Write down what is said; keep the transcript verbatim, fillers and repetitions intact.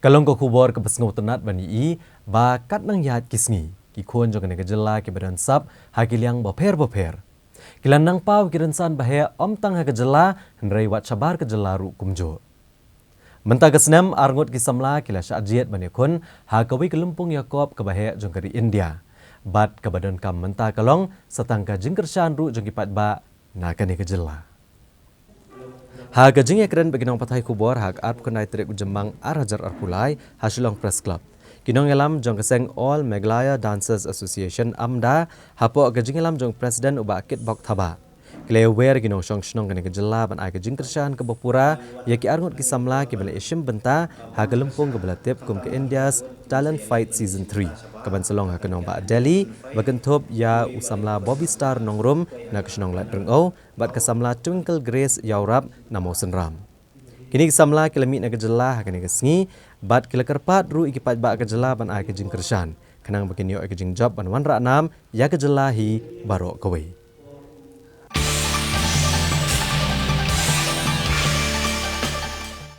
Ka long ka khubor kaba sngewtynnat ban ïohi ba katba nang ïaid ki sngi, ki khun jong kane ka jylla kiba don sap ha ki liang bapher bapher, ki la nang paw ïa ki rynsan ba heh ym tang ha ka jylla hynrei wat shabar ka jylla ruh kumjuh. Mynta ka snem ar ngut ki samla ki la shah jied ban ïakhun ha kawei ka lympung ïakop kaba heh jong ka ri India, bad kaba donkam mynta ka long sa tang ka jingkyrshan ruh jong ki paidbah na kane ka jylla. Ha ka jingïakren bad ki nongpathai khubor ha ka arphew khyndai tarik u Jymmang ar hajar arphew lai ha Shillong Press Club, ki nongïalam jong ka seng All Meghalaya Dancers Association, AMDA, hapoh ka jingïalam jong u President u Bah Kitbok Thabah, ki la ïawer ïa ki nongshong shnong kane ka jylla ban ai ka jingkyrshan kaba pura ïa ki ar ngut ki samla kiba la ïashim bynta ha ka lympung kaba la tip kum ka India's Talent Fight Season three, kaban sa long ha ka nongbah Delhi, ba kynthup ïa u samla Bobby Star Nongrum na ka shnong Laitryng'ew bad ka samla Twinkle Grace Ïawrap na Mawsynram. Kine ki samla ki la mih na ka jylla ha kane ka sngi bad ki la kyrpad ruh ïa ki paidbah ka jylla ban ai ka jingkyrshan, khnang ba kin ïoh ïa ka jingjop ban wanrah nam ïa ka jylla hi baroh kawei.